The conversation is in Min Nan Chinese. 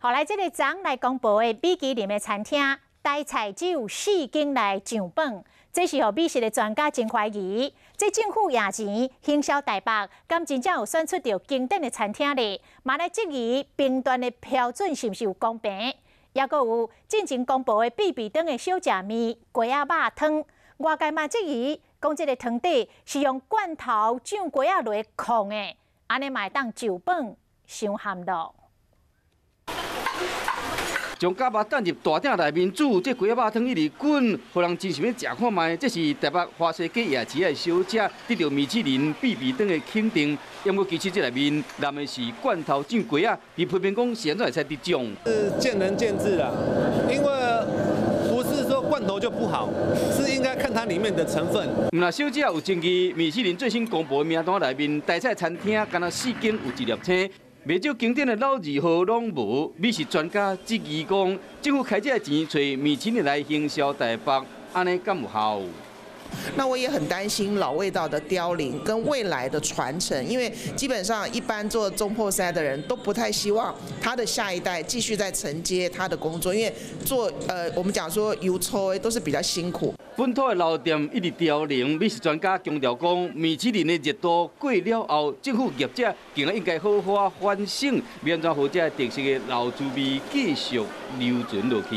後來這个昨來公布的米其林的餐廳，台菜只有四間來上榜，這是予美食的專家真懷疑。這政府用錢行銷台北，敢真正有選出著經典的餐廳咧？嘛來質疑評斷的標準是毋是有公平？抑閣有進前公布的必比登的小食麵雞仔肉湯，外界嘛質疑講這个湯底是用罐頭醬雞仔來控的，按呢嘛會當上榜，傷譀囉。將絞肉擲入大鼎內面煮，這雞仔肉湯一直滾，予人真想欲食看覓。這是台北華西街夜市的小食，得著米其林必比登的肯定。不過其實這內面淋的是罐頭醬雞仔，被批評講是按怎會使得獎？是見仁見智啦，因為不是說罐頭就不好，是應該看它裡面的成分。毋但小食有爭議，米其林最新公布的名單內面，台菜餐廳干焦四間有一粒星。袂少經典的老字號攏無，美食專家質疑講，政府開這个錢揣米其林來行銷台北，按呢敢有效？那我也很擔心老味道的凋零跟未來的傳承，因為基本上一般做總鋪師的人都不太希望他的下一代繼續在承接他的工作，因為做我們講說油抽都是比較辛苦。本土的老店一直凋零，美食專家強調講，米其林的熱度過了後，政府業者更加應該好好反省，欲按怎予這特色的老滋味繼續留存落去。